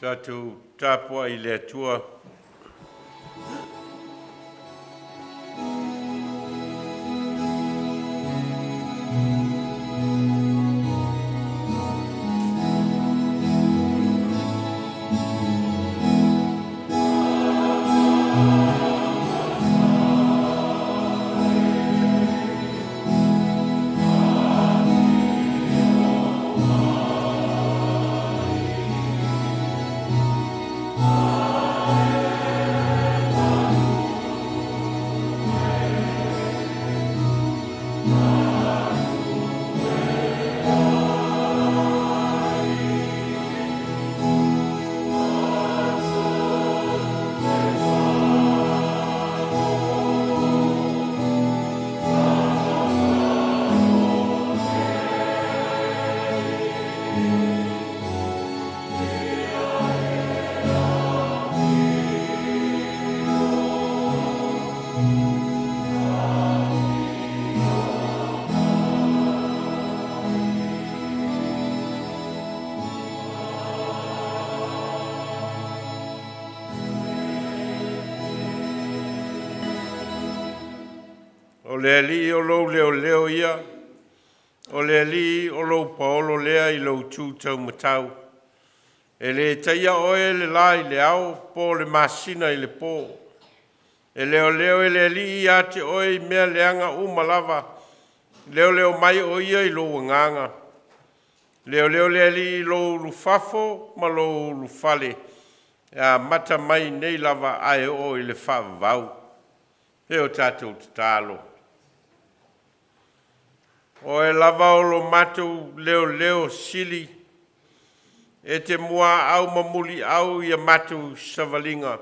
Tatou tapuai i le Atua O le Alii o lou leoleo ia, o le Alii o lou paolo lea i lou tu taumatau. E le taia oe e le la i le ao po o le masina i le po. E leoleo e le Alii ia te oe i mea leaga uma lava, leoleo mai o ia i lou agaga. Leoleo le Alii i lou ulufafo ma lou ulufale, e amata mai nei lava ae oo i le faavavau. E o tatou tatalo. O Oe lava o lo matou leoleo sili, e te muaau ma muliau ia matou savaliga,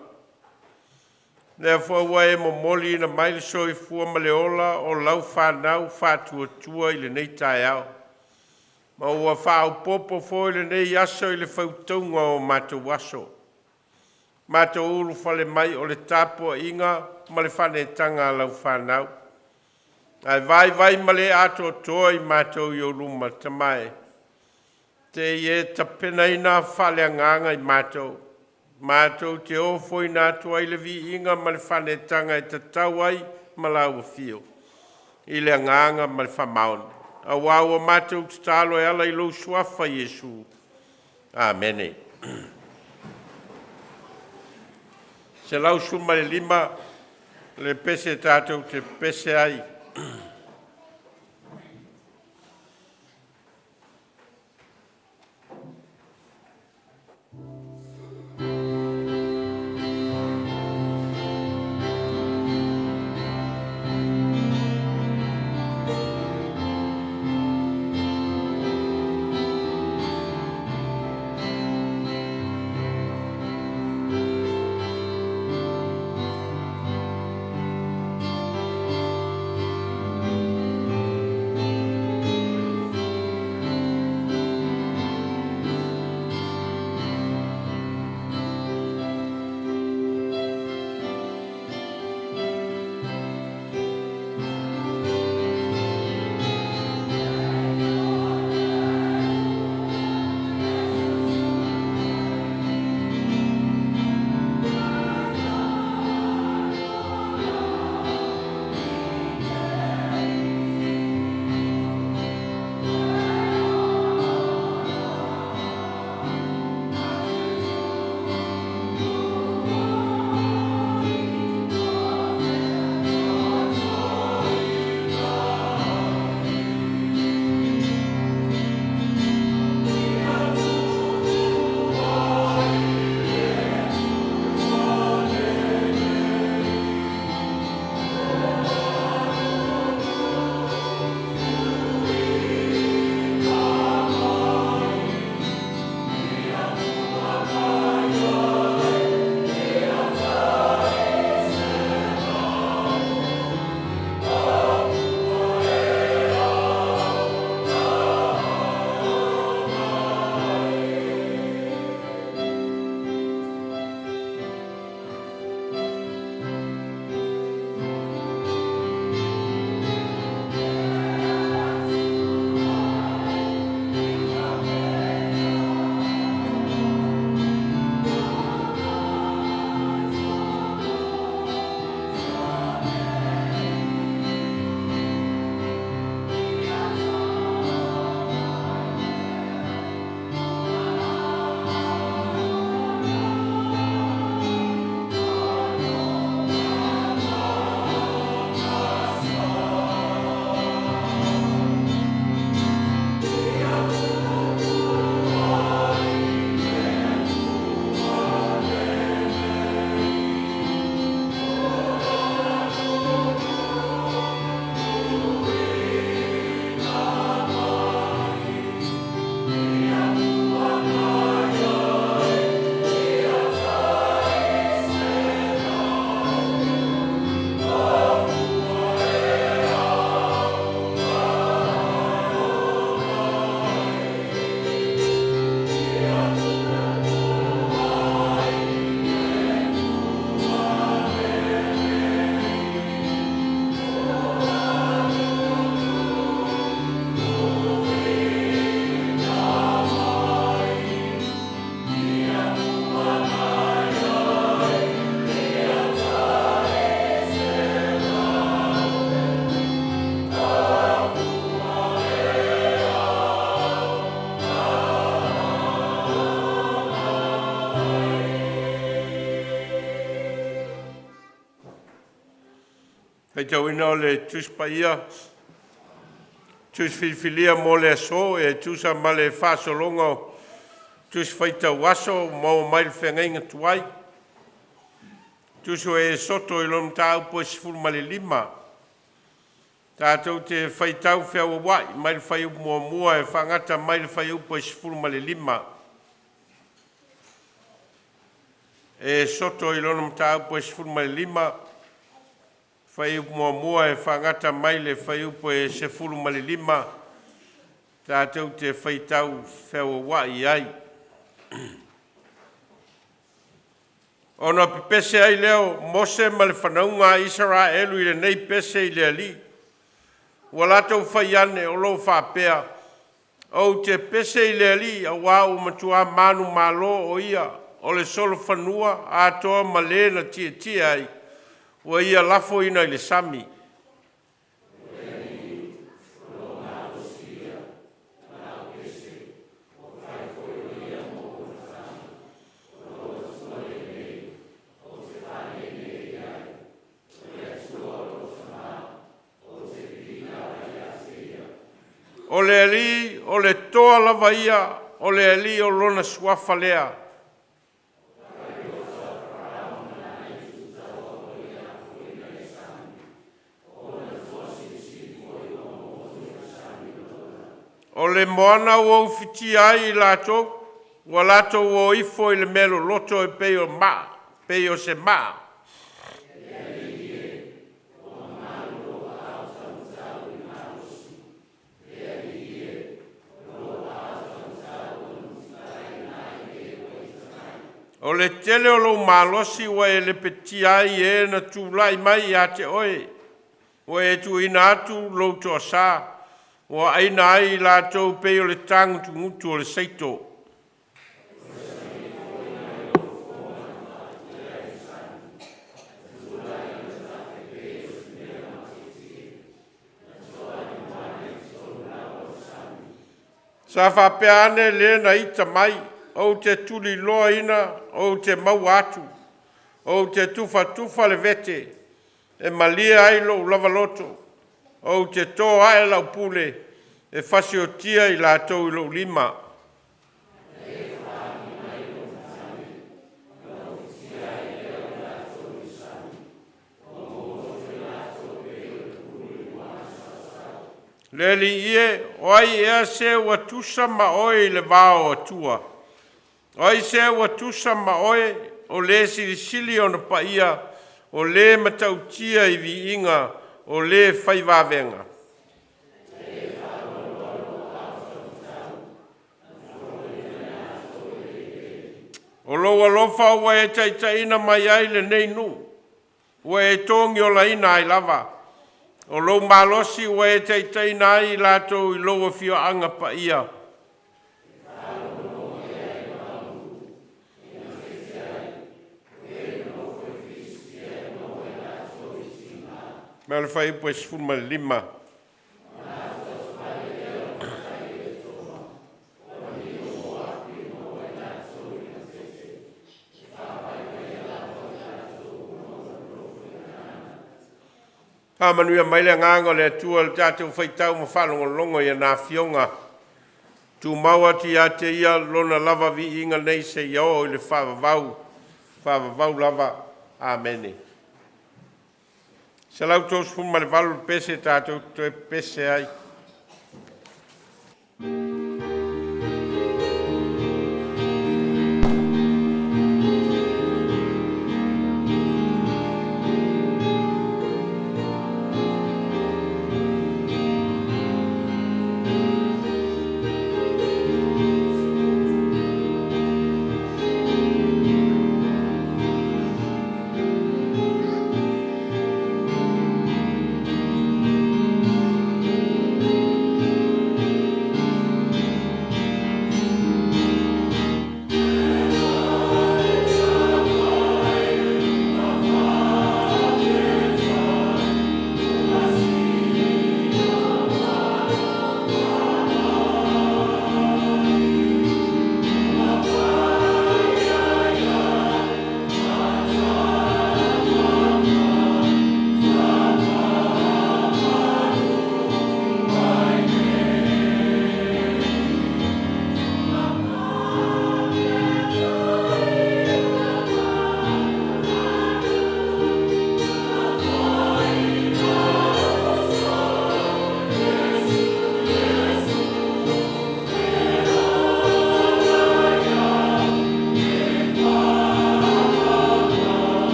lea foi ua e momoliina mai le soifua ma le ola o lau fanau faatuatua i lenei taeao, ma ua faaopoopo foi lenei aso i le fautauga o matou aso. Matou ulufale mai o le tapuaiga ma le faaneetaga a lau fanau, ae vaivai ma le atoatoa i matou i ou luma. Tama e, se i e tapenaina faaleagaga i matou, matou te ofoina atu ai le viiga ma le faaneetaga e tatau ai ma lau afio i le agaga ma le faamaoni, aua ua matou tatalo e ala i lou Suafa Iesu. Amene. 115 le pese tatou te pepese ai. Faitauina o le Tusi Paia, Tusi Filifilia mo le aso e tusa ma le faasologa o Tusi Faitau Aso ua maua mai le feagaiga tuai. Tusi o Esoto i lona mataupu e 15, tatou te faitau feauauai mai le fuaiupu muamua e faagata mai le fuaiupu e 15. Esoto i lona mataupu e 15, fuaiupu muamua e faagata mai le fuaiupu e 15, tatou te faitau feauauai ai. Ona pepese ai lea o Mose ma le fanauga a Isaraelu i lenei pese i le Alii, ua latou fai ane o lo o faapea, ‘Ou te pese i le Alii auā ua matua manumalo o Ia, o le solofanua atoa ma le na tietie ai, ua Ia lafoina i le sami.’ O le Alii o le Toa lava ia, o le Alii o Lona Suafa lea. O le moana ua ufitia ai i latou, ua latou o ifo i le mea loloto e pei o se maa. O le tele o lou malosi ua e lepetia ai e na tulai mai ia te oe, ua e tuuina atu lou toasa, ua aina ai i latou e pei o le tagutugutu o le seito. Sa faapea ane le na ita mai, ‘Ou te tuliloaina, ou te maua atu, ou te tufatufa le vete e malie ai lou lavaloto, ou te to ae lau pule e fasiotia i latou i lou lima.’ Le Alii e, o ai ea se ua tusa ma oe i le va o atua? O ai se ua tusa ma oe, o le silisili ona paia, o le matautia i viiga, o le fai vavega? O lou alofa ua e taitaiina mai ai lenei nuu, ua e togiolaina ai lava. O lou malosi ua e taitaiina ai i latou i lou afioaga paia. Ma le fuaiupu e 15. Faamanuia mai le Agaga o le Atua i le tatou faitau ma faalogologo i ana Afioga, tumau atu ia te Ia Lona lava viiga nei seia oo i le faavavau, faavavau lava. Amene. 138 le pese tatou te toe pepese ai.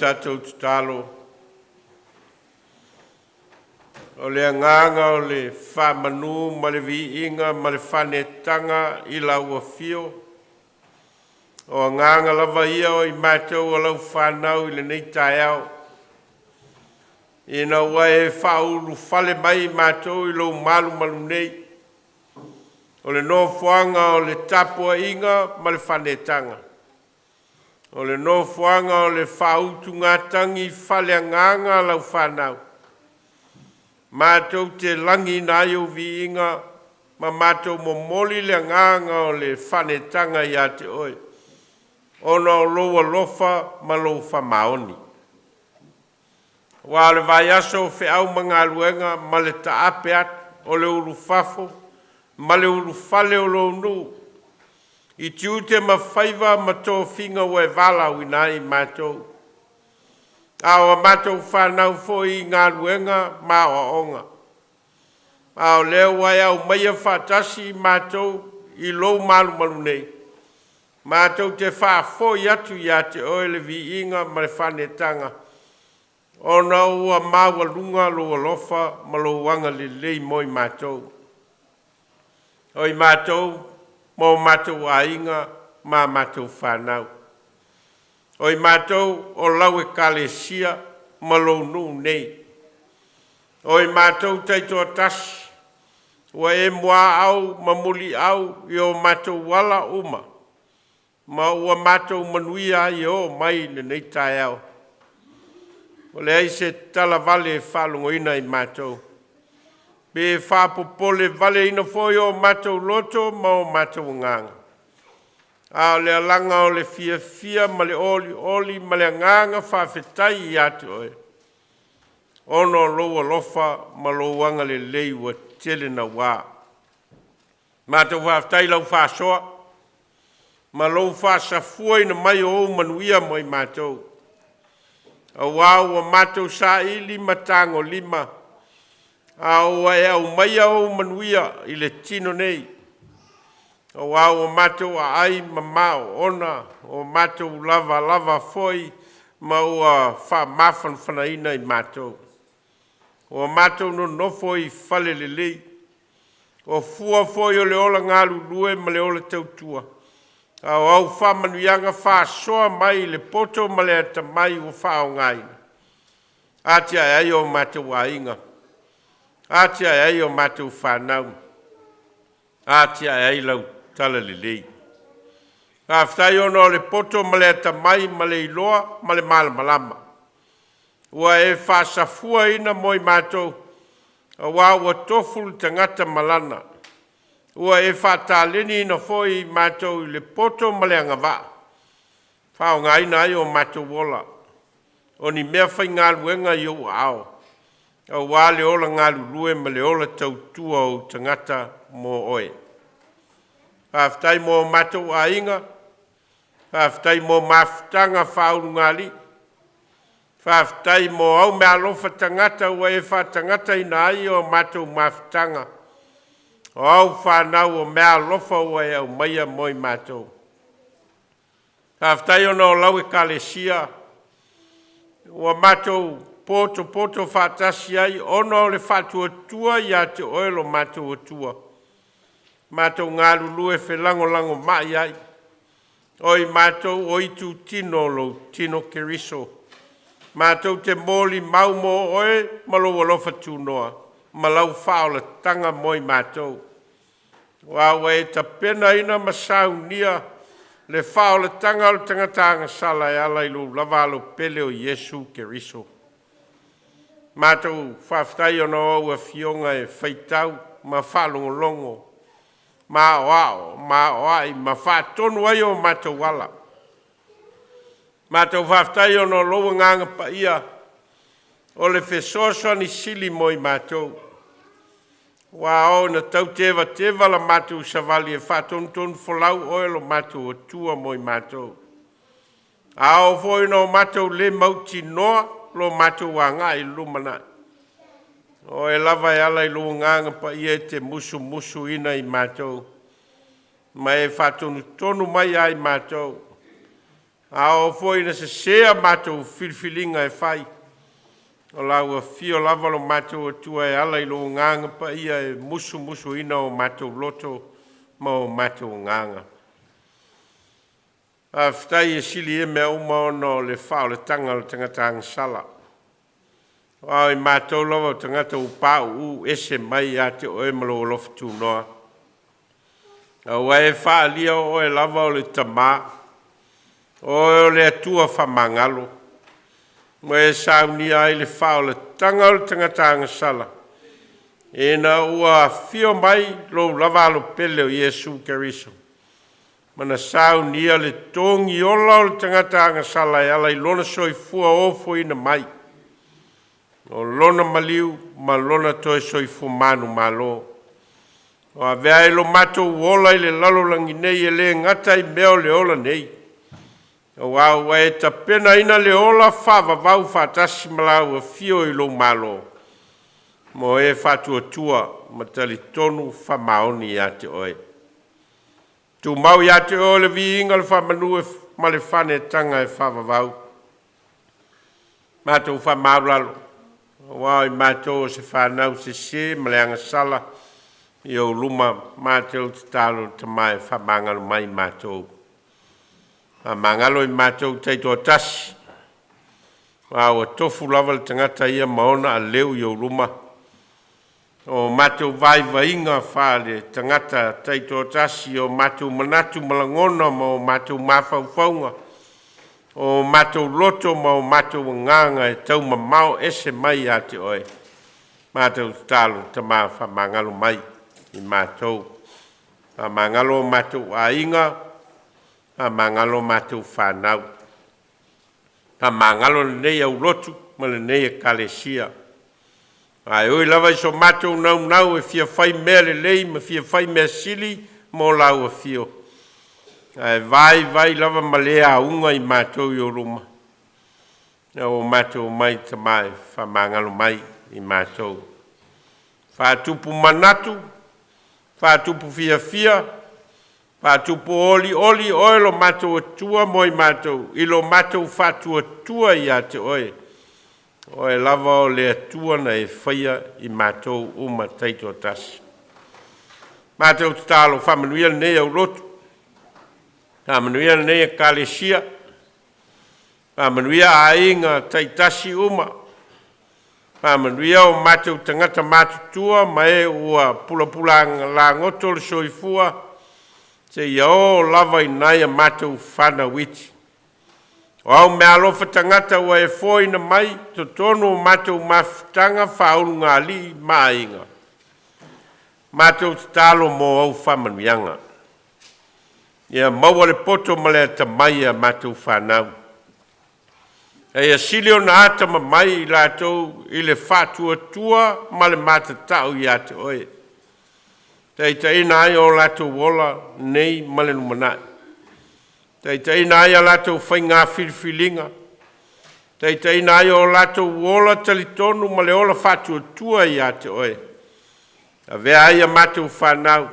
tatou tatalo. O le agaga o le faamanu ma le viiga ma le faanetaga i lau afio, o agaga lava ia o i matou o lau fanau i lenei taeao, ina ua e faaulufale mai matou i lou malumalu nei, o le nofoaga o le tapuaiga ma le faanetaga, o le nofoaga o le faautugatagi faaleagaga a lau fanau, matou te lagiina ai ou viiga ma matou momoli le agaga o le faanetaga ia te oe, ona o lou alofa ma lou faamaoni. Aua o le vaiaso o feau ma galuega ma le taape atu o le ulufafo ma le ulufale o lou nuu i tiute ma faiva ma tofiga ua e valaauina ai i matou, a o a matou fanau foi i galuega ma aoaoga, a o lea ua e aumaia faatasi i matou i lou malumalu nei, matou te faafoi atu ia te oe le viiga ma le faanetaga, ona ua maualuga lou alofa ma lou agalelei mo i matou. O i matou ma o matou aiga ma a matou fanau, o i matou o lau ekalesia ma lou nuu nei, o i matou taitoatasi ua e muaau ma muliau i o matou ala uma, ma ua matou manuia ai e oo mai i lenei taeao. Ua leai se talavale e faalogoina i matou, pe faapopolevaleina foi o matou loto ma o matou agaga, a o le alaga o le fiafia ma le olioli ma le agaga faafetai ia te Oe, ona o lou alofa ma lou agalelei ua tele naua. Matou faafetai i lau faasoa ma lou faasafuaina mai o ou manuia mo i matou, aua ua matou saili ma tagolima, a ua e aumaia ou manuia i le tino nei, aua ua matou aai ma oona, ua matou lavalava foi ma ua faamafanafanaina i matou. Ua matou nonofo i fale lelei, o fua foi o le ola galulue ma le ola tautua, a o au faamanuiaga faasoa mai i le poto ma le atamai ua faaaogaina, atiae ai o matou aiga, atiae ai o matou fanau, atiae ai lau talalelei. Faafetai ona o le poto ma le atamai ma le iloa ma le malamalama ua e faasafuaina mo i matou, aua ua tofu le tagata ma lana, ua e faataleniina foi i matou i le poto ma le agavaa e faaaogaina ai o matou ola, o ni meafaigaluega i ou aao, aua le ola galulue ma le ola tautua o ou tagata mo oe. Faafetai mo o matou aiga, faafetai mo mafutaga faaulugalii, faafetai mo au meaalofa tagata ua e faatagataina ai o matou mafutaga, o au fanau o meaalofa ua e aumaia mo i matou. Faafetai ona o lau Ekalesia ua matou potopoto faatasi ai ona o le faatuatua ia te Oe lo matou Atua, matou galulue felagolagomai ai, o i matou o itutino o lou tino Keriso. Matou te molimau mo Oe ma lou alofa tunoa ma lau faaolataga mo i matou, aua ua e tapenaina ma saunia le faaolataga o le tagata agasala e ala i lou lava Alo pele o Iesu Keriso. Matou faafetai ona o au afioga e faitau ma faalogologo ma aoao ma aoai ma faatonu ai o matou ala. Matou faafetai ona o lou Agaga Paia o le fesoasoani sili mo i matou, ua oo ina tau tevateva la matou savali e faatonutonufolau Oe lo matou Atua mo i matou. A oo foi ina o matou le mautinoa lo matou agai i le lumanai, o Oe lava e ala i lou Agaga Paia e te musumusuina i matou ma e faatonutonu mai ia i matou. A oo foi ina sese a matou filifiliga e fai, o lau afio lava lo matou Atua e ala i lou Agaga Paia e musumusuina o matou loto ma o matou agaga. Faafetai e sili ia mea uma ona o le faaolataga o le tagata agasala. Aua o i matou lava o tagata ua pauu ese mai ia te Oe ma lou alofa tunoa, a ua e faaalia o Oe lava o le Tama, o Oe o le Atua faamagalo, ua e saunia ai le faaolataga o le tagata agasala, ina ua afio mai lou lava Alo pele o Iesu Keriso ma na saunia le togi ola o le tagata agasala e ala i lona soifua ofoina mai o lona maliu ma lona toe soifua manumalo. Ua avea ai lo matou ola i le lalolagi nei e le gata i mea o le ola nei, aua ua e tapenaina le ola faavavau faatasi ma lau afio i lou malo, mo e faatuatua ma talitonu faamaoni ia te oe. Tumau ia te oe le viiga, le faamanu ma le faaneetaga e faavavau. Matou faamaualalo, aua o i matou o se fanau sese ma le agasala i ou luma, matou tatalo i le Tama e faamagalo mai i matou. Faamagalo i matou taitoatasi, aua ua tofu lava le tagata ia ma ona aleu i ou luma. O matou vaivaiga faale-tagata taitoatasi, o matou manatu ma lagona ma o matou mafaufauga, o matou loto ma o matou agaga e taumamao ese mai ia te Oe, matou tatalo, Tama faamagalo mai i matou. Faamagalo o matou aiga, faamagalo matou fanau, faamagalo lenei aulotu ma lenei ekalesia. Ae ui lava i so matou naunau e fia fai mea lelei ma fia fai mea sili mo lau afio, ae vaivai lava ma le auga i matou i ou luma, ina ua matou omai, Tama e faamagalo mai i matou. Faatupu manatu, faatupu fiafia, faatupu olioli Oe lo matou Atua mo i matou, i lo matou faatuatua ia te Oe. O Oe lava o le Atua na e faia i matou uma taitoatasi. Matou tatalo, faamanuia lenei aulotu, faamanuia lenei ekalesia, faamanuia aiga taitasi uma, faamanuia o matou tagata matutua ma e ua pulapula lagoto le soifua seia oo lava i nai a matou fanau iti. O au meaalofa tagata ua e foaina mai i totonu o matou mafutaga faaulugalii ma aiga, matou tatalo mo au faamanuiaga. Ia maua le poto ma le atamai e a matou fanau, a ia sili ona atamamai i latou i le faatuatua ma le matatau ia te Oe, taitaiina ai o latou ola nei ma le lumanai, taitaiina ai a latou faiga filifiliga, taitaiina ai o latou ola talitonu ma le ola faatuatua ia te Oe. Avea ai a matou fanau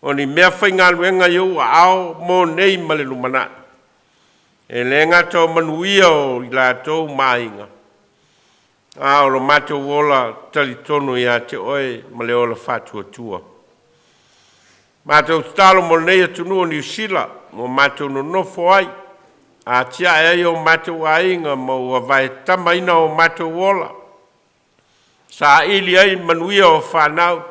o ni meafaigaluega i ou aao mo nei ma le lumanai, e le gata o manuia o i latou ma aiga, a o lo matou ola talitonu ia te Oe ma le ola faatuatua. Matou tatalo mo lenei atunuu o Niu Sila ua matou nonofo ai, atiae ai o matou aiga ma ua vaetamaina o matou ola, saili ai manuia o fanau,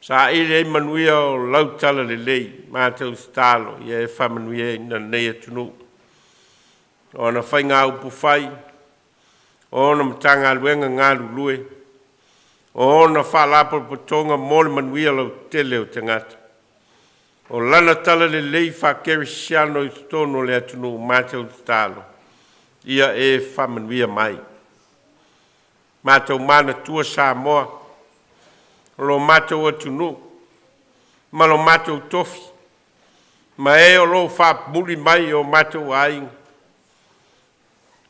saili ai manuia o lau talalelei. Matou tatalo ia e faamanuiaina lenei atunuu, ona faiga upufai, o ona Matagaluega galulue, o ona faalapotopotoga mo le manuia lautele o tagata. O lana talalelei faakerisiano i totonu o le atunuu, matou tatalo ia e faamanuia mai. Matou manatua Samoa, o lo matou atunuu ma lo matou tofi, ma e o lo o faapupuli mai i o matou aiga,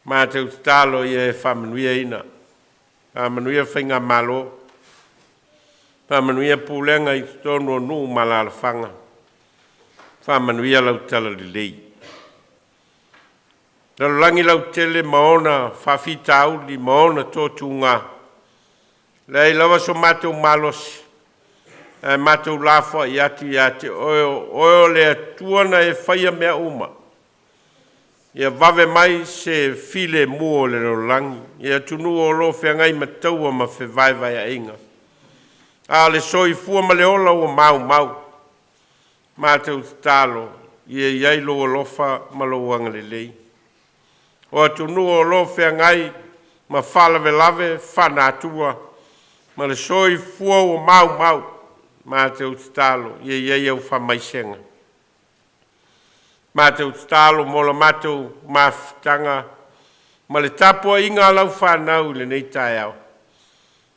matou tatalo ia e faamanuiaina, faamanuia faigamalo, faamanuia pulega i totonu o nuu ma alaalafaga, faamanuia lau talalelei. Lalolagi lautele ma ona faafitauli ma ona toatuga, leai lava so matou malosi, ae matou lafoai atu ia te Oe, o Oe o le Atua na e faia mea uma. Ia vave mai se filemu o le lalolagi i atunuu o lo o feagai ma taua ma fevaevaeaiga, a o le soifua ma le ola ua maumau. Matou tatalo ia i ai Lou alofa ma Lou agalelei. O atunuu o lo o feagai ma faalavelave faalenatura ma le soifua ua maumau, matou tatalo ia i ai au faamaisega. Matou tatalo mo la matou mafutaga ma le tapuaiga a lau fanau i lenei taeao,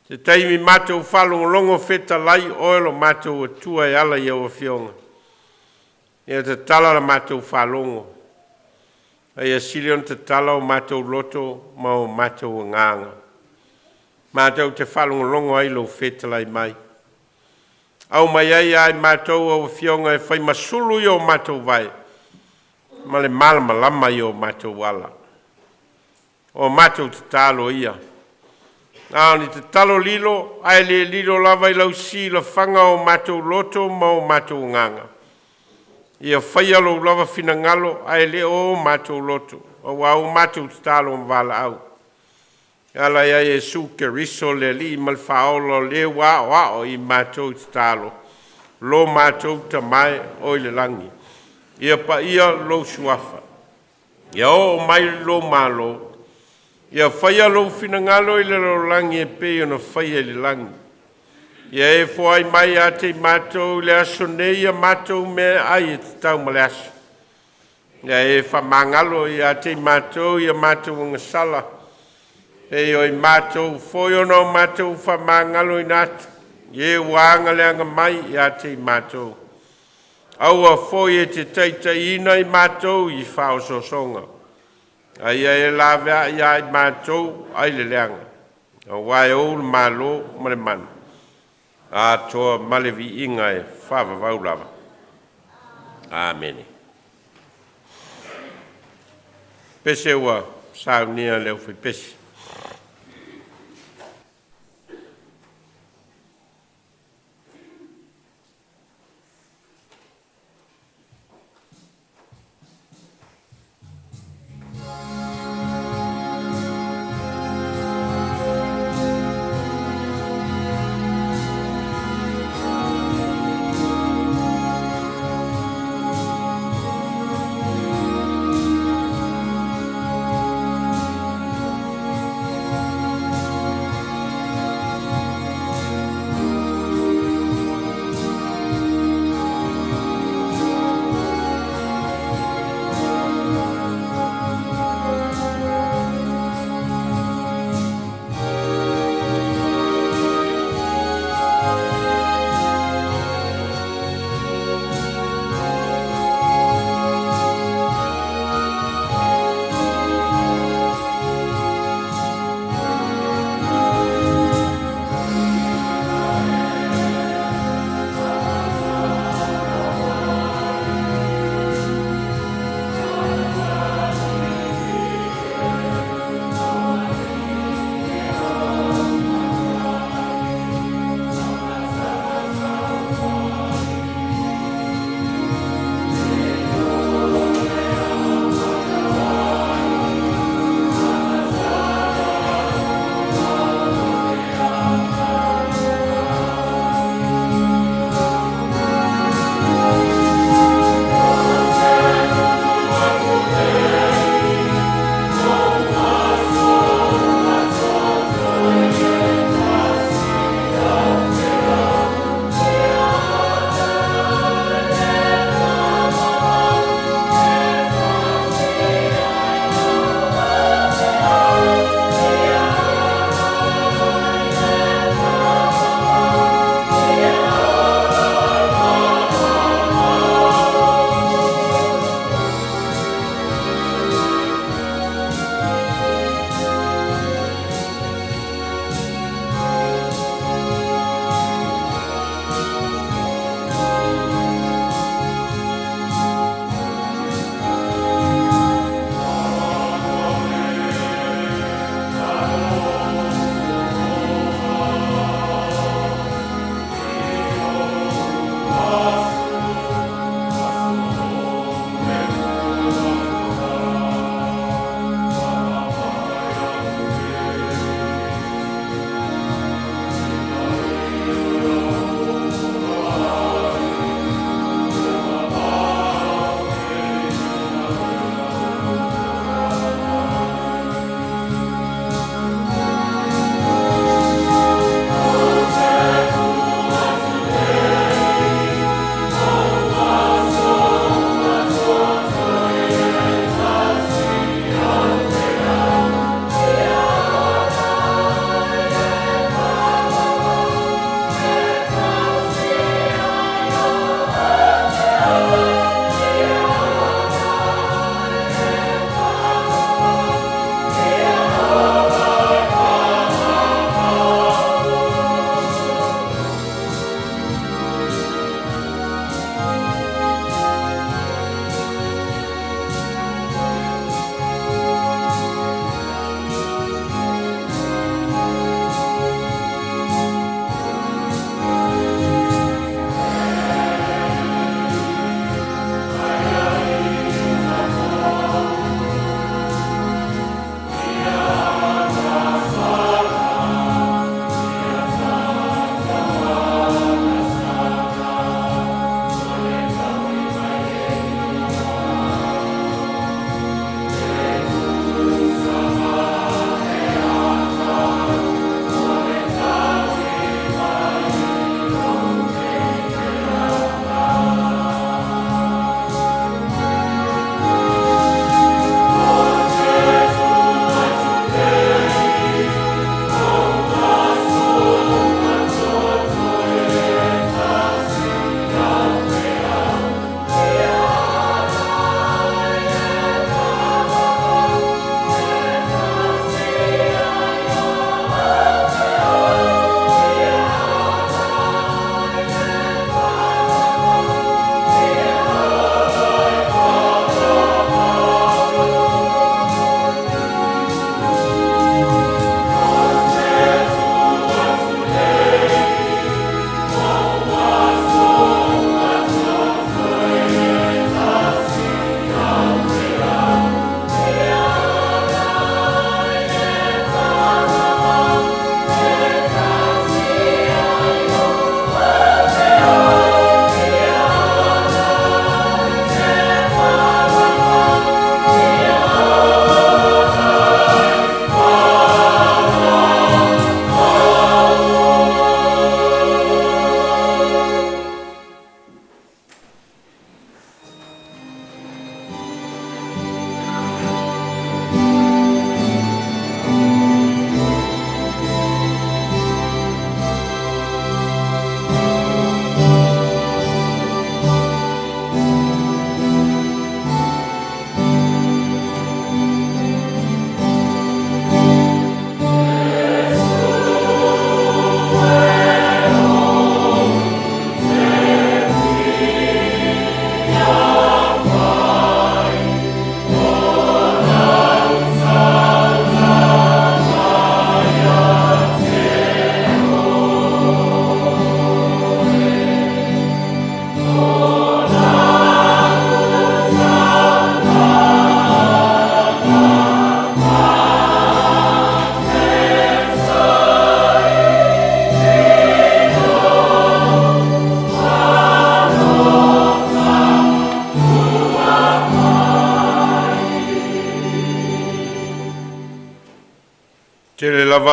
se taimi matou faalogologo fetalai oe lo matou Atua e ala i au afioga, ia tatala la matou faalogo a ia sili ona tatala o matou loto ma o matou agaga, matou te faalogologo ai i lou fetalai mai. Aumai ai ia i matou au Afioga e fai ma sulu i o matou vae ma le malamalama i o matou ala. O matou tatalo ia, na o ni tatalo lilo, ae le lilo lava i lau silafaga o matou loto ma o matou agaga. Ia faia lou lava finagalo ae le o matou loto, aua ua matou tatalo ma valaau e ala ia Iesu Keriso o le Alii ma le Faaola, o le ua aoao i matou i tatalo, lo matou Tama e o i le lagi, ia paia lou Suafa, ia oo mai lou Malo, ia faia lou finagalo i le lalolagi e pei ona faia i le lagi. Ia e foai mai ia te i matou i le aso nei a matou meaai e tatau ma le aso. Ia e faamagalo ia te i matou i a matou ogasala, e pei oi matou foi ona o matou faamagaloina atu i e ua agaleaga mai ia te i matou. Aua foi e te taitaiina i matou i faaosoosoga, a ia e laveai ia i matou ai le leaga, aua e ou le malo ma le mana, atoa ma le viiga e faavavau lava. Amene. Pese ua saunia e le aufaipese.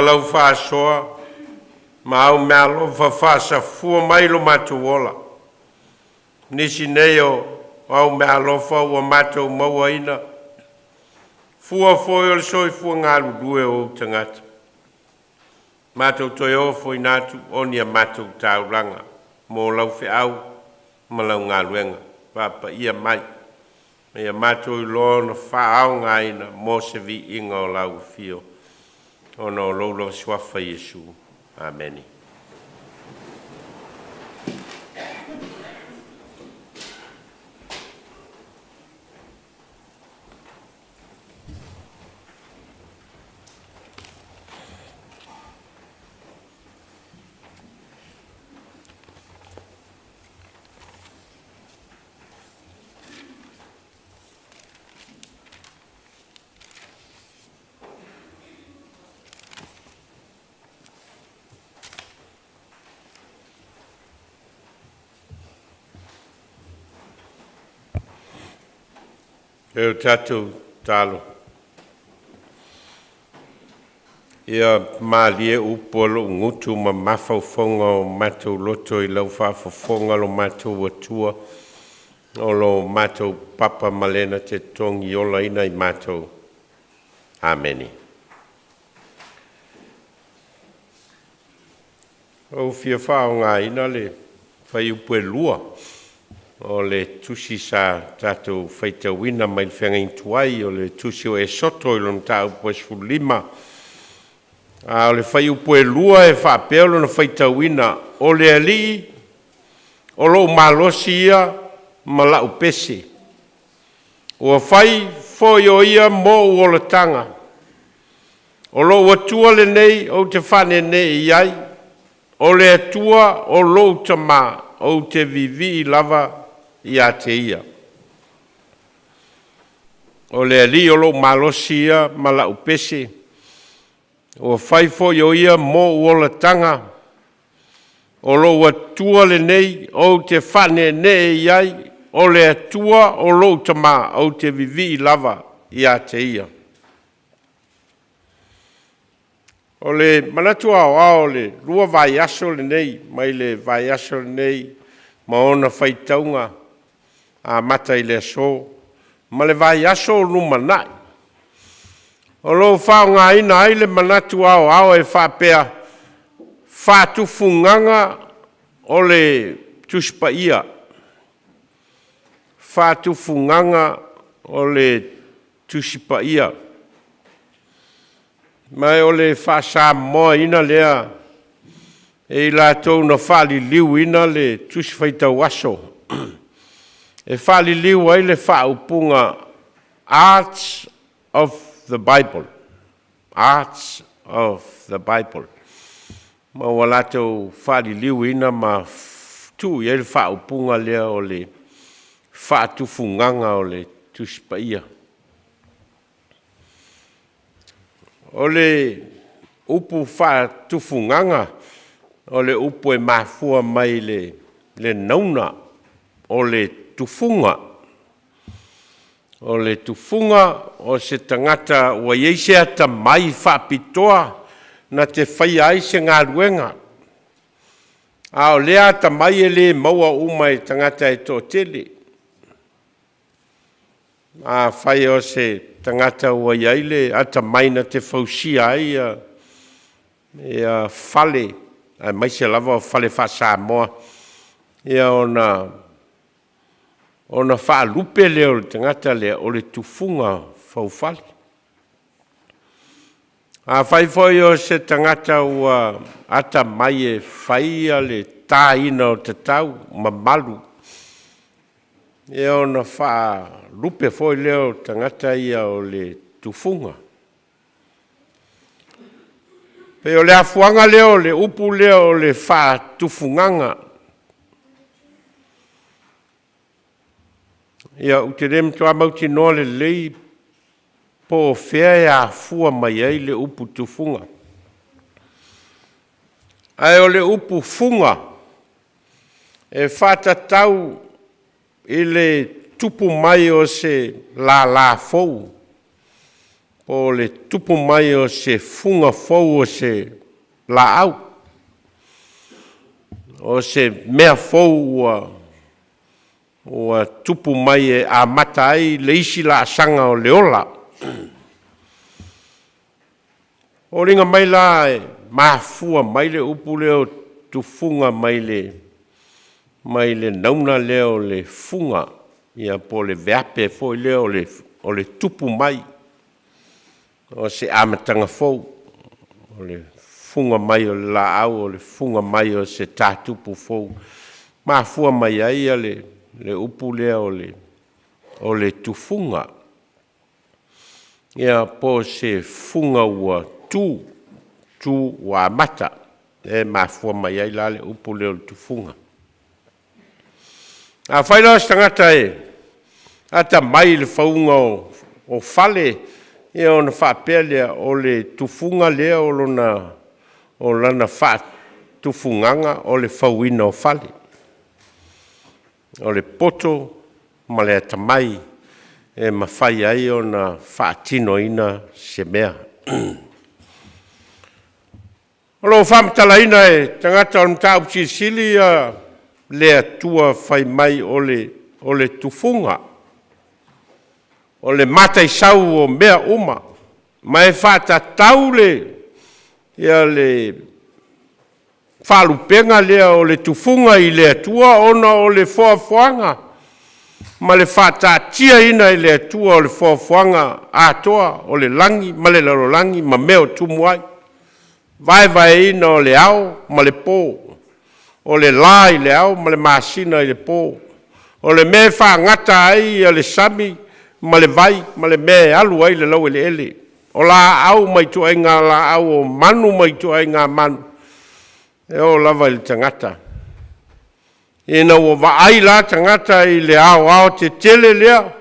lava lau faasoa ma au meaalofa faasafua mai lo matou ola. Nisi nei o au meaalofa ua matou mauaina, fua foi o le soifua galulue o ou tagata, matou toe ofoina atu o ni a matou taulaga mo lau feau ma lau galuega faapaia mai, ma ia matou iloa ona faaaogaina mo se viiga o lau afio, ona o lou lava suafa Iesu. Amene. E o tatou tatalo, ia malie upu a lou gutu ma mafaufauga o matou loto i lau faafofoga lo matou Atua, o lo matou papa ma le na te togiolaina i matou. Amene. Ua ou fia faaaogaina le fuaiupu e 2 o le tusi sa tatou faitauina mai le feagaiga tuai o le tusi o Esoto i lona mataupu e 15. A o le fuaiupu e 2 e faapea lona faitauina: “O le Alii o lou malosi ia ma la'u pese, ua fai foi o Ia mou olataga. O lou Atua lenei ou te faaneenee i ai, o le Atua o lou tama, ou te viivii lava ia te Ia.” O le Alii o lou malosi ia ma la'u pese, ua fai foi o Ia mou olataga. O lou Atua lenei ou te faaneenee i ai, o le Atua o lou tama, ou te vivii lava ia te Ia. O le manatu aoao o le 2 vaiaso lenei, mai le vaiaso lenei ma ona faitauga amata i le aso ma le vaiaso o lumanai, o lo o faaaogaina ai le manatu aoao e faapea, faatufugaga o le Tusi Paia. Faatufugaga o le Tusi Paia. Ma o le faa-Samoaina lea e i latou na faaliliuina le Tusi Faitau Aso, e faaliliu ai le faaupuga Arts of the Bible, Arts of the Bible, ma ua latou faaliliuina ma tuu i ai le faaupuga lea o le faatufugaga o le Tusi Paia. O le upu faatufugaga, o le upu e mafua mai le nauna, o le tufuga. O le tufuga o se tagata ua i ai se atamai faapitoa na te faia ai se galuega, a o lea atamai e le maua uma e tagata e toatele. Afai o se tagata ua i ai le atamai na te fausia ai fale, aemaise lava o fale faa-Samoa, ia ona faalupe lea o le tagata lea o le tufuga faufale. Afai foi o se tagata ua atamai e fai le taina o tatau mamalu, ia ona faalupe foi lea o tagata ia o le tufuga. E pei o le afuaga lea o le upu lea o le faatufugaga. Ia, ou te le matua mautinoa lelei po o fea e afua mai ai le upu tufuga, ae o le upu fuga, e faatatau i le tupu mai o se lala fou. Po o le tupu mai o se fuga fou o se laau, o se mea fou ua ua tupu mai e amata ai le isi laasaga o le ola. E foliga mai la e mafua mai le upu lea o tufuga mai le mai le nauna lea o le fuga, ia po o le veape foi lea o le tupu mai o se amataga fou, o le fuga mai o le laau, o le fuga mai o se tatupu fou, mafua mai ai le le upu lea o le tufuga. Ia po o se fuga ua tu, tu ua amata, lea e mafua mai ai la le upu lea o le tufuga. Afai la o se tagata e atamai i le fauga o fale, ia ona faapea lea, o le tufuga lea o lona faatufugaga o le fauina o fale. O le poto ma le atamai e mafai ai ona faatinoina se mea. O lo o faamatalaina e tagata o le Mataupu Silisili ia le Atua fai mai o le tufuga, o le mataisau o mea uma, ma e faatatau le faalupega lea o le tufuga i le Atua ona o le foafoaga ma le faataatiaina e le Atua o le foafoaga atoa o le lagi ma le lalolagi ma mea o tumu ai, vaevaeina o le ao ma le po, o le la i le ao ma le masina i le po, o le mea e faagata ai le sami ma le vai ma le mea e alu ai le laueleele, o laau ma ituaiga laau, o manu ma ituaiga manu, e oo lava i le tagata. Ina ua vaai la tagata i le aoaotetele lea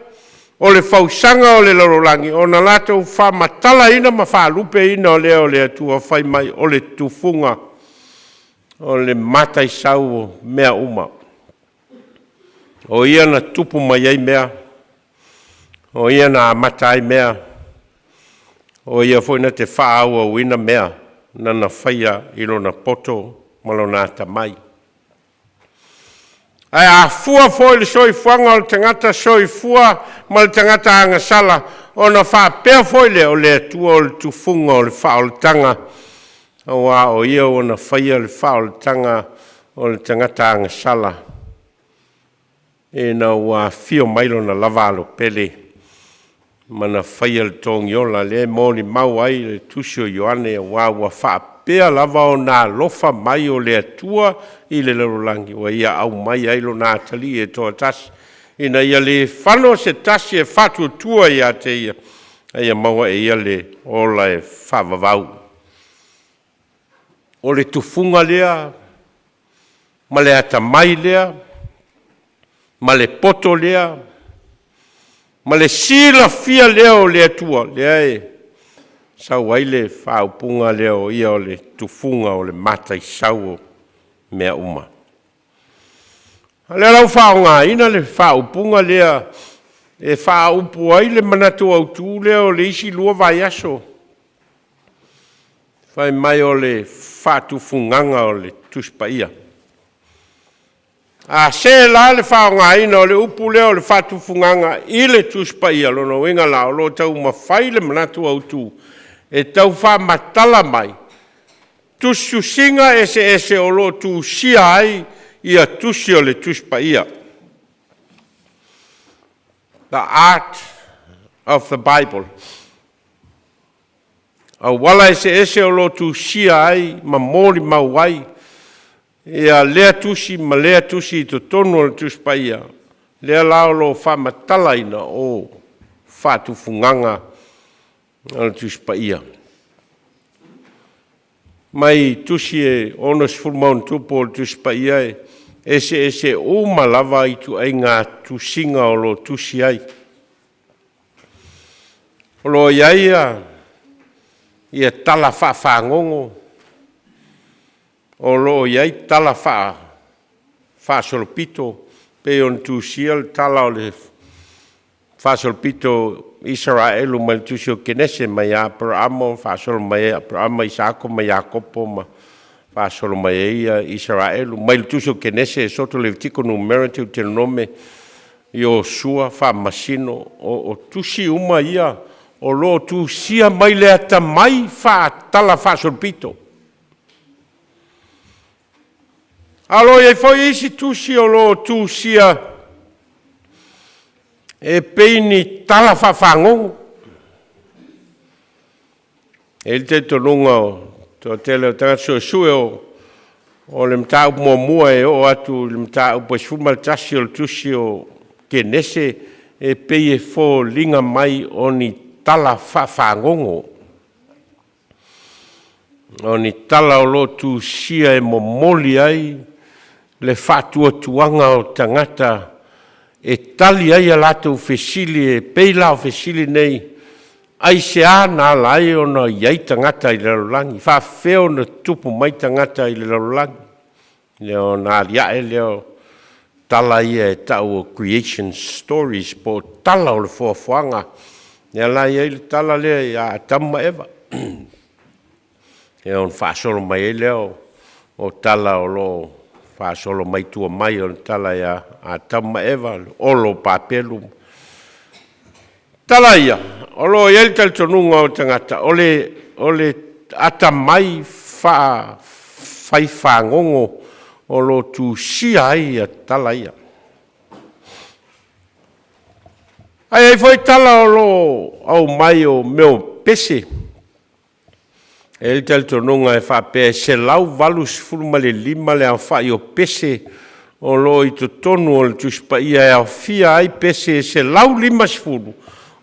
o le fausaga o le lalolagi, ona latou faamatalaina ma faalupeina lea o le Atua fai mai o le tufuga o le mataisau o mea uma. O Ia na tupu mai ai mea, o Ia na amata ai mea, o Ia foi na te faaauauina mea na Na faia i Lona poto ma Lona atamai. Ae a fua foi i le soifuaga o le tagata soifua ma le tagata agasala, ona faapea foi lea, o le Atua o le tufuga o le faaolataga, aua o Ia ua na faia le faaolataga o le tagata agasala ina ua afio mai Lona lava Alo pele ma na faia le togiola lea e molimau ai le tusi o Ioane, aua ua faapea lava ona alofa mai o le Atua i le lalolagi, ua Ia aumai ai Lona Atalii e toatasi, ina ia le fano se tasi e faatuatua ia te Ia, a ia maua e ia le ola e faavavau. O le tufuga lea ma le atamai lea ma le poto lea ma le silafia lea o le Atua, lea e sau ai le faaupuga lea, o Ia o le tufuga o le mataisau o mea uma. O lea la ua faaaogaina le faaupuga lea e faaupu ai le manatu autu lea o le isi 2 vaiaso, fai mai o le faatufugaga o le Tusi Paia. A se la le faaaogaina o le upu lea o le faatufugaga i le Tusi Paia, o lona uiga la, o lo o taumafai le manatu autu e tau faamatala mai tusitusiga eseese o lo o tusia ai ia tusi o le Tusi Paia. The Art of the Bible. Auala eseese o lo o tusia ai ma molimau ai ia lea tusi ma lea tusi i totonu o le Tusi Paia, lea la o lo o faamatalaina o faatufugaga o le Tusi Paia. Mai tusi e 60+ o le Tusi Paia, e eseese uma lava ituaiga tusiga o lo o tusi ai. O lo o i ai ia tala faafagogo, o lo o i ai tala faafaasolopito, e pei ona tusia le tala o le Faasolopito Isaraelu mai le Tusi o Kenese mai ia Aperaamo, faasolo mai ai Aperaamo, Isaako ma Iakopo ma faasolo mai ai ia Isaraelu. Mai le Tusi o Kenese, Esoto, Levitiko, Numera, Teutelonome, Iosua, Faamasino, o tusi uma ia o lo o tusia mai le atamai faatala faasolopito. A o lo o i ai foi isi tusi o lo o tusia e pei ni tala faafagogo. E i ai le talitonuga o le toatele o tagata suesue o le mataupu muamua e oo atu i le mataupu e 11 o le tusi o Kenese, e pei e foliga mai o ni tala faafagogo. O ni tala o lo o tusia e momoli ai le faatuatuaga o tagata e tali ai a latou fesili e pei la o fesili nei: Aisea na ala ai ona i ai tagata i le lalolagi? E faapefea ona tutupu mai tagata i le lalolagi? Ia ona aliae lea o tala ia e tau o creation stories po o tala o le foafoaga. Lea la e i ai le tala lea ia Atamu ma Eva. Ia ona faasolo mai ai lea o tala o lo o faasolo mai tua mai o le tala ia Atamu ma Eva, olo o Papelu. Tala ia, o lo o i ai le talitonuga o tagata, o le atamai faafaifagogo o lo o tusia ai ia tala ia. Ae i ai foi tala o lo o aumai o mea o pese. E i ai le talitonuga e faapea e 185 le aofai o pese o lo o i totonu o le Tusi Paia, e aofia ai pese e 150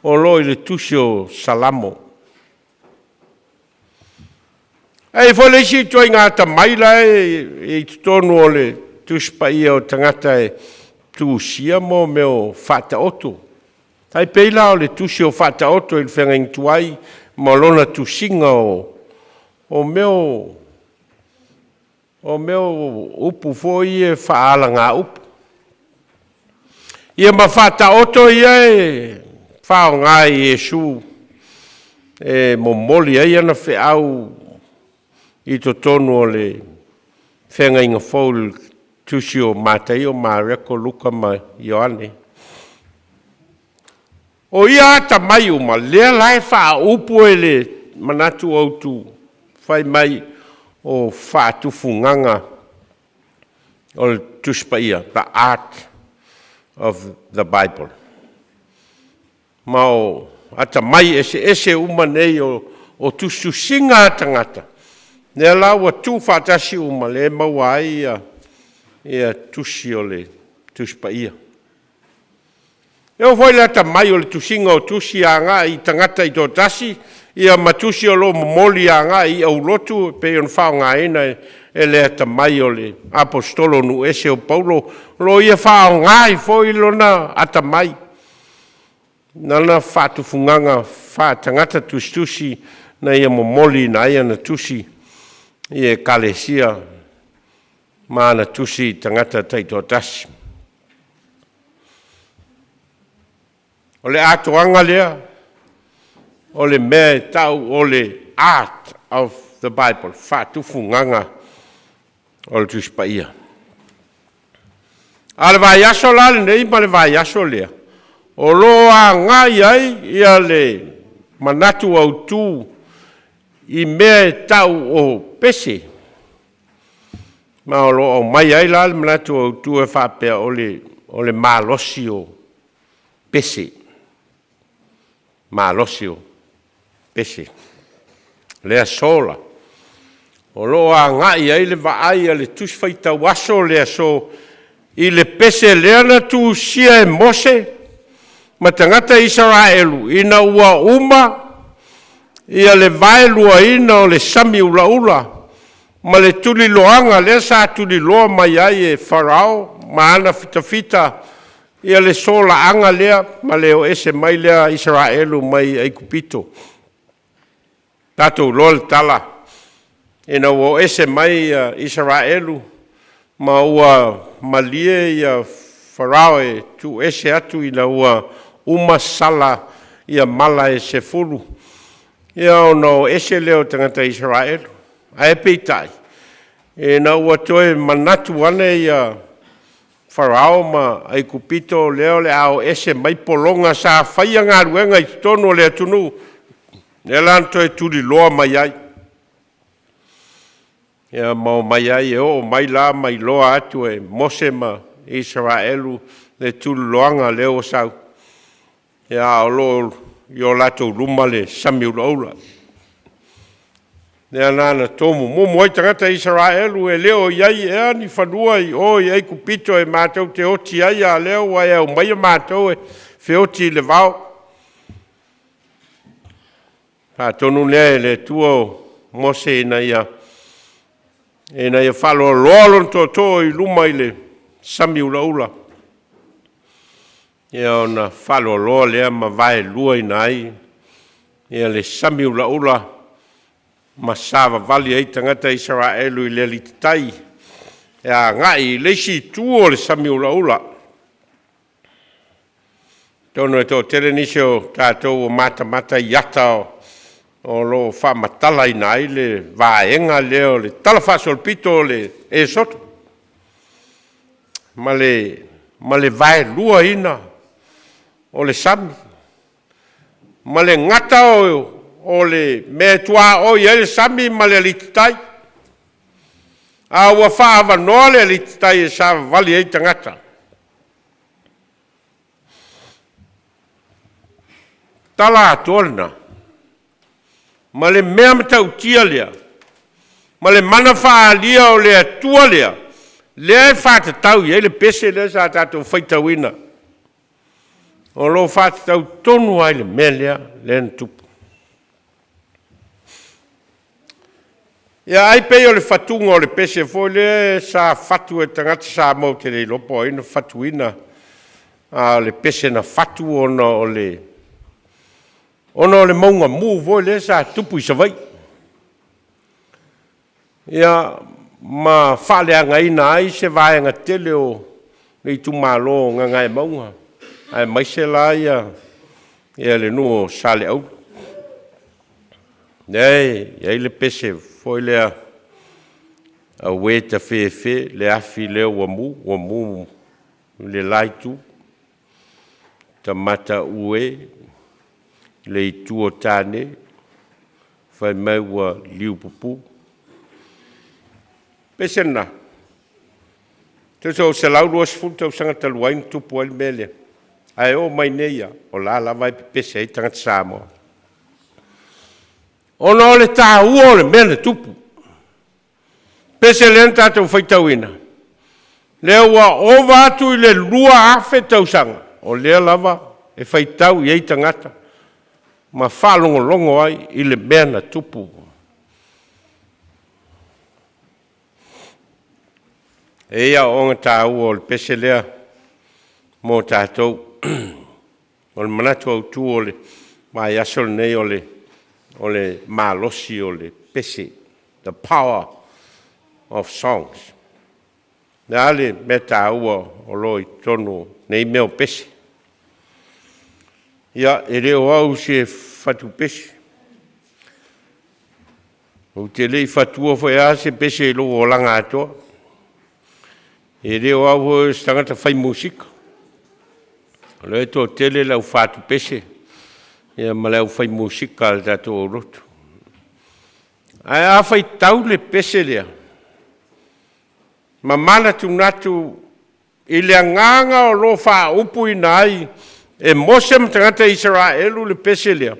o lo o i le tusi o Salamo. Ae i ai foi le isi ituaiga atamai la e i totonu o le Tusi Paia o tagata e tusia mea o Faataoto. E tai pei la o le tusi o Faataoto i le Feagaiga Tuai ma lona tusiga o mea o upu foi ia faaalagaupu. Ia ma Faataoto ia e faaaoga e Iesu e momoli ai ana feau i totonu o le Feagaiga Fou i le tusi o Mataio, Mareko, Luka ma Ioane. O ia atamai uma, lea la e faaupu e le manatu autu fai mai o faatufugaga o le Tusi Paia, the art of the Bible. Ma o atamai eseese uma nei o tusitusiga a tagata, lea la ua tuufaatasi uma, lea e maua ai tusi o le Tusi Paia. E oo foi i le atamai o le tusiga o tusi agai i tagata taitoatasi, ia ma tusi o lo o momoli agai i aulotu e pei ona faaaogaina e le atamai o le aposetolo nuuese o Paulo, o lo o ia faaaoga ai foi lona atamai, lana faatufugaga faa-tagata tusitusi na ia momoliina ai ana tusi i ekalesia ma ana tusi i tagata taitoatasi. O le atoaga lea o le mea e tau o le art of the Bible, faatufugaga o le Tusi Paia. A o le vaiaso la lenei ma le vaiaso lea, o lo o agai ai le manatu autu i mea e tau o pese. Ma o lo o aumai ai la le manatu autu e faapea, o le malosi o pese, malosi o pese. O le aso la, o lo o agai i ai le vaai a le Tusi Faitau Aso o le aso i le pese lea na tusia e Mose ma tagata Isaraelu ina ua uma le vaeluaina o le Sami Ulaula ma le tuliloaga lea sa tuliloa mai ai e Farao ma ana fitafita le solaaga lea ma le o ese mai lea a Isaraelu mai Aikupito. Tatou iloa le tala, ina ua o ese mai Isaraelu ma ua malie Farao e tuuese atu ina ua uma sala ia mala e 10, ia ona o ese lea o tagata Isaraelu. Ae peitai, ina ua toe manatu ane ia Farao ma Aikupito o lea o le a o ese mai pologa sa faia galuega i totonu o le atunuu, lea la na toe tuliloa mai ai, ia ma omai ai, e oo mai la ma iloa atu e Mose ma Isaraelu le tuliloaga lea ua sau, a o lo o i o latou luma le sami ulaula. Lea la na tomumumu ai tagata Isaraelu, e le o i ai ea ni fanua i o i Aikupito e matou te oti ai, a o lea ua e aumaia matou e feoti i le vao. Ona faatonu lea e le Atua o Mose ina ia faaloaloa lona tootoo i luma i le sami ulaula, ia ona faaloaloa lea ma vaeluaina ai le sami ulaula ma savavali ai tagata Isaraelu i le alititai e agai i le isi itu o le sami ulaula. Atonu e toatele nisi o tatou ua matamata i ata o lo o faamatalaina ai le vaega lea o le talafaasolopito o le Esoto ma le vaeluaina o le sami, ma le gata o le mea e tuaoi ai le sami ma le alititai, a ua faaavanoa le alititai e savavali ai tagata. O le tala atoa lena, ma le mea matautia lea, ma le mana faaalia o le Atua lea, lea e faatatau i ai le pese lea sa tatou faitauina, o lo o faatatau tonu lava i le mea lea na tupu. Ia ai pei o le fatuga o le pese foi lea sa fatu e tagata Samoa, ou te le iloa po o ai na fatuina, a o le pese na fatu ona o le mauga mu foi lea sa tupu i Savaii, ia, ma faaleagaina ai se vaega tele o le itumalo o Gagaemauga, aemaise la le nuu o Saleaula. Lea e i ai le pese foi lea, “Auē tafefe le afi lea ua mu, ua mu i le la itu, tamata-u e i le itu o tane, fai mai ua liupupu.” O le pese lena, tusa ua 120 tausaga talu ai na tupu ai le mea lea, ae oo mai nei lava, o la e lava e pepese ai tagata Samoa, ona o le taua o le mea na tupu. O le pese lea na tatou faitauina, lea ua ova atu i le 2000 tausaga, o lea lava e faitau i ai tagata ma faalogologo ai i le mea na tupu. E i ai aoaoga taua o le pese lea mo tatou. O le manatu autu o le vaiaso lenei, o le malosi o le pese, the power of songs. O le a le mea taua o lo o i totonu o nei mea o pese? Ia, e le o au se fatupese, ou te le i fatua foi lava se pese i lou olaga atoa. E le o au foi o se tagata fai musika. O lea e toatele le au fatupese ma le aufai musika a le tatou aulotu. Ae a faitau le pese lea ma manatunatu i le agaga o lo o faaupuina ai e Mose ma tagata Isaraelu le pese lea,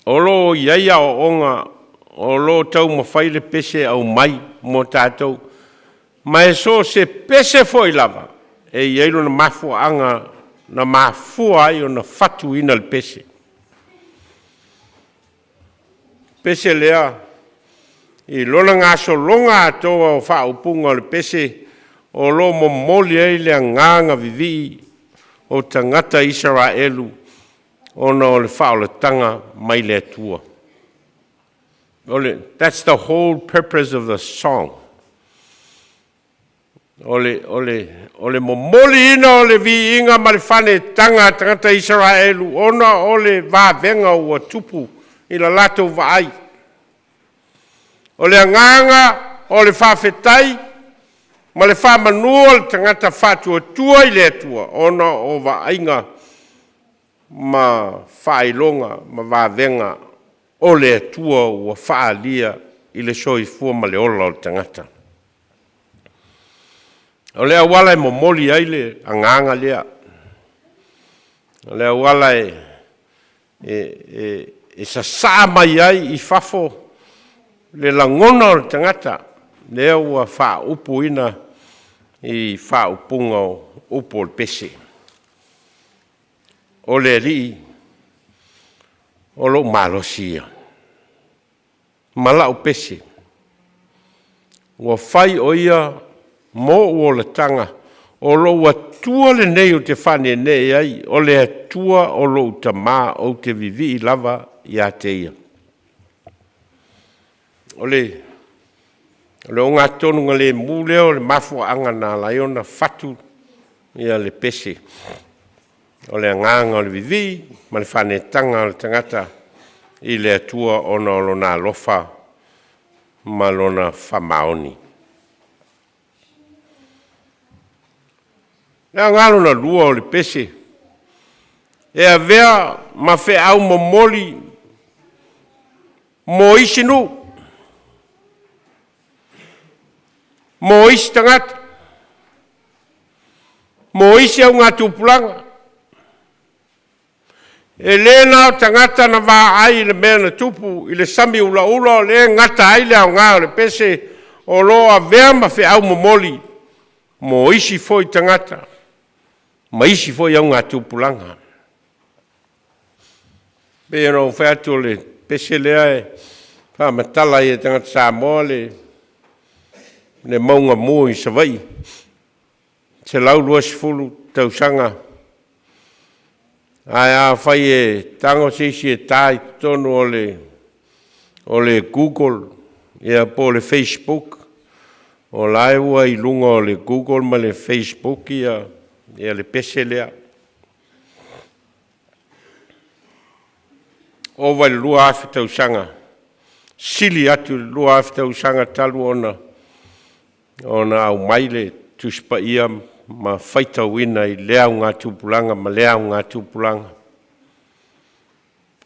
o lo o i ai aoaoga o lo o taumafai le pese e aumai mo tatou. Ma e so o se pese foi lava, e i ai lona mafuaaga na mafua ai ona fatuina le pese. O le pese lea i lona gasologa atoa o faaupuga o le pese, o lo o momoli ai le agaga vivii o tagata Isaraelu ona o le faaolataga mai le Atua. That's the whole purpose of the song. O le, o le, o le momoliina o le viiga ma le faanetaga a tagata Isaraelu ona o le vavega ua tupu i la latou vaai. O le agaga o le faafetai ma le faamanu o le tagata faatuatua i le Atua ona o vaaiga ma faailoga ma vavega o le Atua ua faaalia i le soifua ma le ola o le tagata. O le auala e momoli ai le agaga lea, o le auala e sasaa mai ai i fafo le lagona o le tagata lea ua faaupuina i faaupuga o upu o le pese. O le Alii o lou malosi ia ma lau pese, ua fai o ia mo ou olataga, o lou Atua lenei ou te faaneenee i ai, o le Atua o lou tama, ou te vivii lava ia te Ia. O le ogatotugalemu lea o le mafuaaga na ala ai ona fatu le pese. O le agaga o le vivii ma le faaneetaga o le tagata i le Atua ona o Lona alofa ma Lona faamaoni. O le aoga lona lua o le pese, e avea ma feau momoli mo isi nuu, mo isi tagata, mo isi augatupulaga. E le na o tagata na vaai i le mea na tupu i le sami ulaula o lea e gata ai le aoga o le pese o lo o avea ma feau momoli mo isi foi tagata ma isi foi augatupulaga. E pei ona ou fai atu o le pese lea e faamatala ai e tagata Samoa le mauga mu i Savaii, 120 tausaga. Ae afai e tago se isi e ta i totonu o le Google po o le Facebook, o la e ua i luga o le Google ma le Facebook le pese lea. Ova i le 2000 tausaga, sili atu i le 2000 tausaga talu ona aumai le Tusi Paia ma faitauina i lea augatupulaga ma lea augatupulaga.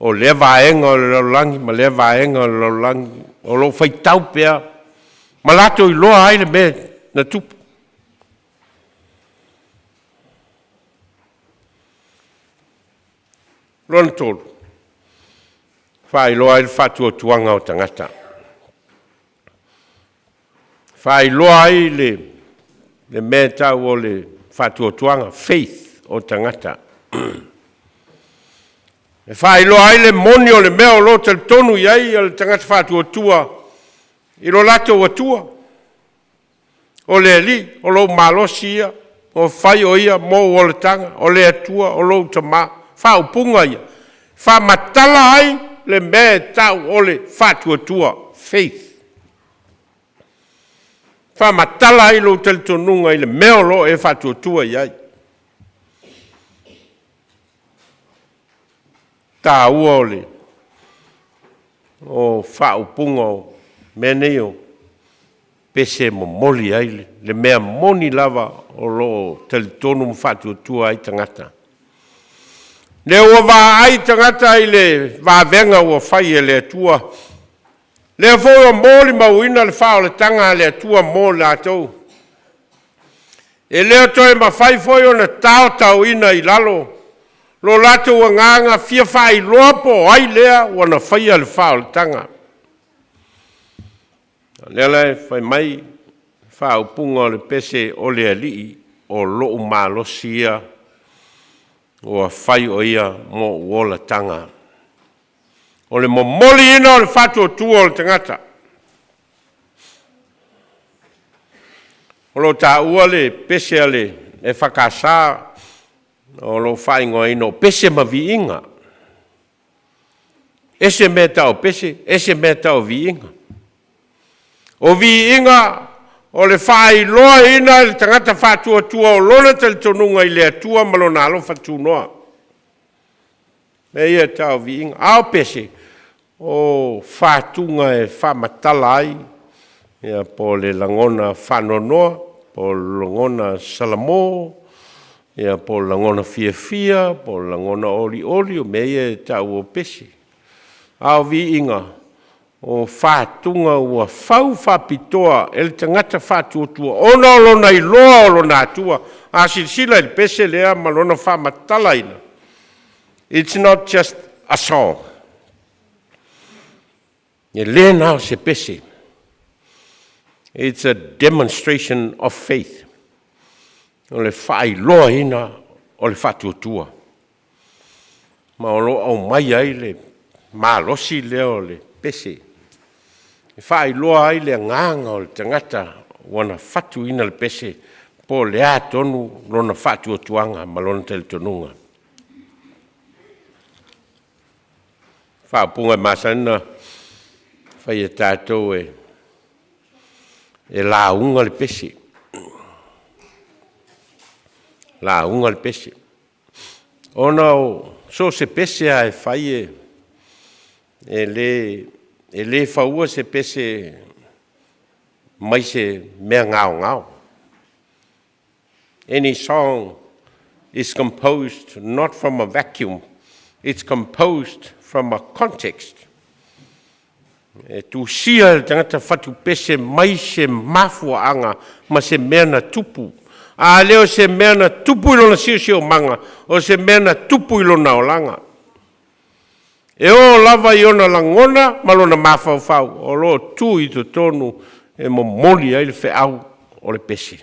O lea vaega o le lalolagi ma lea vaega o le lalolagi o lo o faitau pea ma latou iloa ai le mea na tupu. Lona tolu, faailoa ai le faatuatuaga o tagata. Faailoa ai le mea e tau o le faatuatuaga, faith o tagata. E faailoa ai le moni o le mea o lo o talitonu i ai le tagata faatuatua i lo latou Atua. O le Alii o lou malosi ia, ua fai o Ia mo ou olataga, o le Atua o lou Tama. Faaupuga ia, e faamatala ai le mea e tau o le faatuatua, faith. Faamatala ai lou talitonuga i le mea o lo o e faatuatua i ai. Taua o le o faaupuga o mea nei o pese e momoli ai le mea moni lava o lo o talitonu ma faatuatua ai tagata. Lea ua vaai tagata i le vavega ua fai e le Atua, lea foi ua molimauina le faaolataga a le Atua mo i latou. E le toe mafai foi ona taotaoina i lalo lo latou agaga fia faailoa po o ai lea ua na faia le faaolataga. O lea la e fai mai le faaupuga o le pese, o le Alii o lou malosi ia, ua fai o ia mo ou olataga. O le momoliina o le faatuatua o le tagata. O lo o taua le pese a le EFKS o lo o faaigoaina o Pese ma Viiga. E ese mea e tau o pese, ese mea e tau o viiga. O viiga O le faailoaina e le tagata faatuatua o lona talitonuga i le Atua ma Lona alofa tunoa. Mea ia e tau o viiga. A o pese, o fatuga e faamatala ai ia po o le lagona faanoanoa, po o le lagona salamo, ia po o le lagona fiafia, po o le lagona olioli, o mea ia e tau o pese. A o viiga, o fatuga ua fau faapitoa e le tagata faatuatua ona o lona iloa o lona Atua. A silasila i le pese lea ma lona faamatalaina, it's not just a song. E le na o se pese. It's a demonstration of faith. O le faailoaina o le faatuatua. Ma o lo o aumai ai le malosi lea o le pese e faailoa ai le agaga o le tagata ua na fatuina le pese, po o le a tonu lona faatuatuaga ma lona talitonuga. O faaupuga e masani ona fai e tatou e lauga le pese, lauga le pese. Ona so o se pese lava e fai, e le faua se pese mai se mea gaogao. Any song is composed not from a vacuum, it's composed from a context. E tusia e le tagata fatupese mai se mafuaaga ma se mea na tupu. A lea o se mea na tupu i lona siosiomaga, o se mea na tupu i lona olaga. E oo lava i ona lagona ma lona mafaufau o lo o tu i totonu e momoli ai le feau o le pese.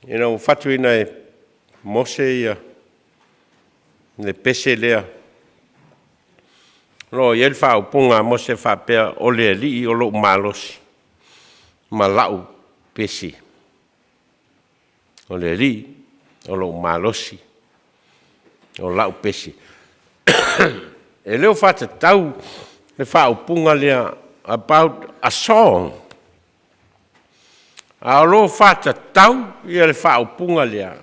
Ina ua fatuina e Mose ia le pese lea, o lo o i ai le faaupuga a Mose e faapea, “O le Alii o lou malosi ma lau pese.” O le Alii o lou malosi, o lau pese. E le o faatatau le faaupuga lea about a song, a o lo o faatatau ia le faaupuga lea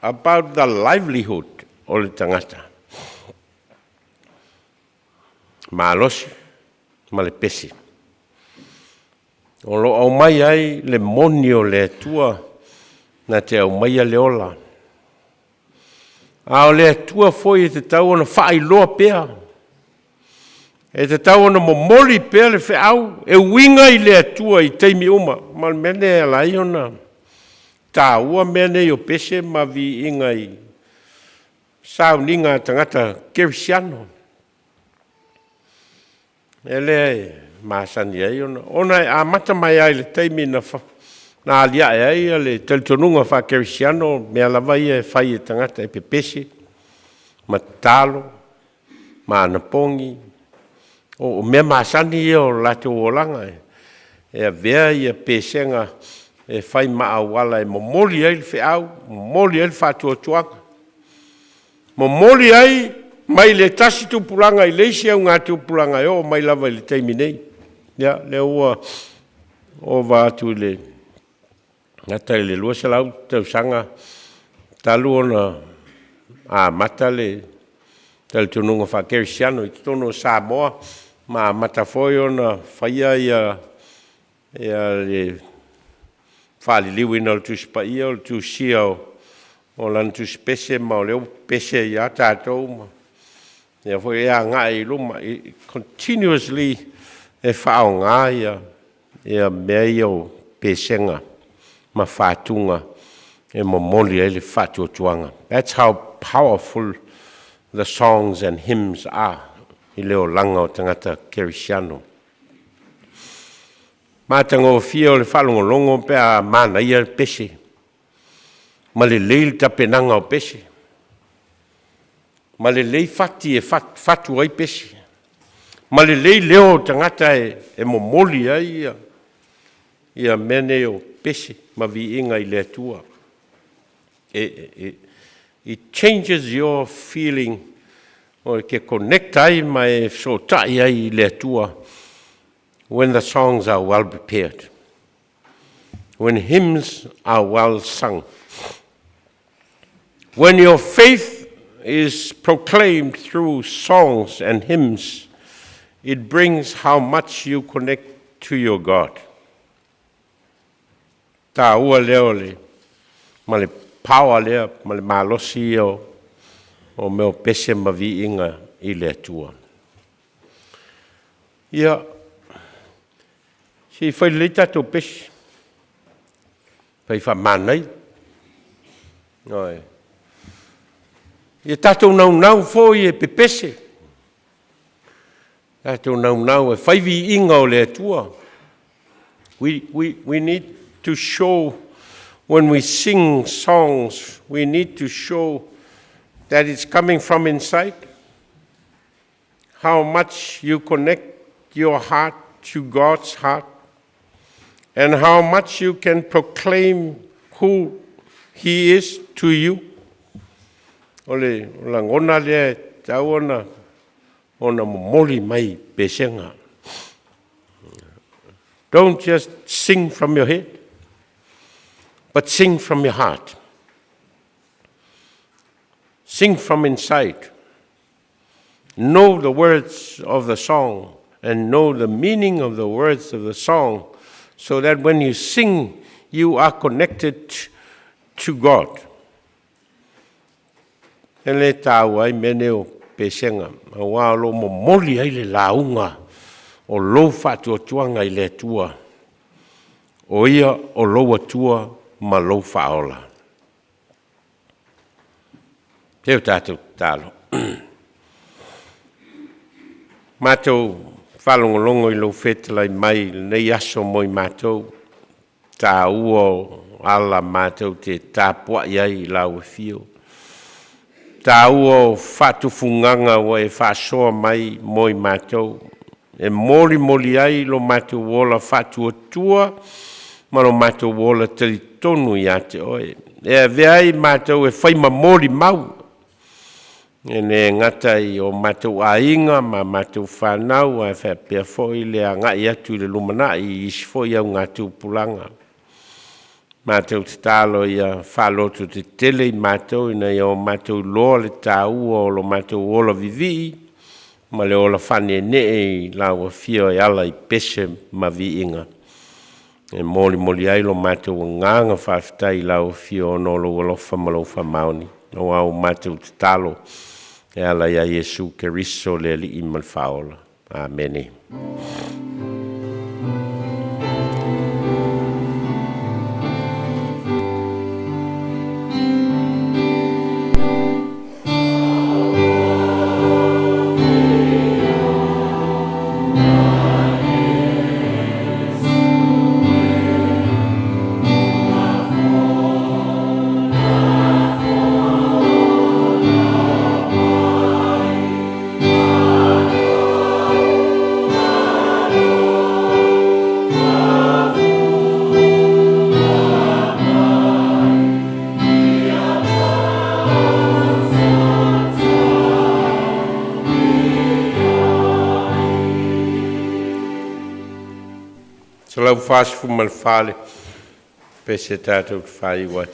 about the livelihood o le tagata, malosi ma le pese. O lo o aumai ai le moni o le Atua na te aumaia le ola. A o le Atua foi e tatau ona faailoa pea, e tatau ona momoli pea le feau e uiga i le Atua i taimi uma. Ma o le mea lea e ala ai ona taua mea nei o pese ma viiga i sauniga a tagata kerisiano. E lea e masani ai ona e amata mai lava i le taimi na aliae ai le talitonuga faakerisiano, mea lava ia e fai e tagata e pepese ma tatalo ma anapogi. O mea masani ia o latou olaga, e avea ia pesega e fai ma auala e momoli ai le feau, momoli ai le faatuatuaga, momoli ai mai le tasi tupulaga i le isi augatupulaga e oo mai lava i le taimi nei. Ia, lea ua ova atu i le gata i le 200 tausaga talu ona amata le talitonuga faakerisiano i totonu o Samoa, ma amata foi ona faia ia le faaliliuina o le Tusi Paia, o le tusia o lana tusipese, ma o lea ua pepese ai lava tatou, ma lea foi e agai i luma, continuously e faaaoga ia mea ia o pesega ma fatuga e momoli ai le faatuatuaga. That's how powerful the songs and hymns are i le olaga o tagata kerisiano. Matagofie o le faalogologo pe a manaia le pese ma lelei le tapenaga o pese, ma lelei fati e fatu ai pese, ma lelei leo o tagata e momoli ai ia mea nei o pese ma viiga i le Atua. It changes your feeling o ke connect ai ma e fesootai ai i le Atua. When the songs are well prepared, when hymns are well sung, when your faith is proclaimed through songs and hymns, it brings how much you connect to your God. Taua lea o le ma le power lea ma le malosi ia o mea o pese ma viiga i le Atua. Ia, se i fai lelei tatou pese, fai faamanaia. Ioe. Ia tatou naunau foi e pepese, tatou naunau e fai viiga o le Atua. We need to show, when we sing songs, we need to show that it's coming from inside. How much you connect your heart to God's heart, and how much you can proclaim who He is to you. O le lagona lea e tatau ona momoli mai pesega. Don't just sing from your head, but sing from your heart. Sing from inside. Know the words of the song and know the meaning of the words of the song so that when you sing, you are connected to God. E le tāua ai mea nei o pesega, auā o lo o momoli ai le lauga o lou faatuatuaga i le Atua, o ia o lou Atua ma lou faaola. Se o tatou tatalo. Matou faalogologo i lou fetalai mai i lenei aso mo i matou, taua o ala matou te tapuai ai i lau afio. Taua o faatufugaga ua e faasoa mai mo i matou, e molimoli ai lo matou ola faatuatua ma lo matou ola talitonu ia te oe. E avea ai matou e fai ma molimau, e le gata i o matou aiga ma matou fanau, ae faapea foi le agai atu i le lumanai i isi foi augatupulaga. Matou tatalo ia faalototetele i matou ina ia o matou iloa le taua o lo matou ola vivii ma le ola faaneenee i lau afio e ala i pese ma viiga. E molimoli ai lo matou agaga faafetai i lau afio ona o lou alofa ma lou faamaoni. Aua ua matou tatalo e ala ia Iesu Keriso le Alii ma le Faaola. Amene. 144 le pese tatou te faaiu ai.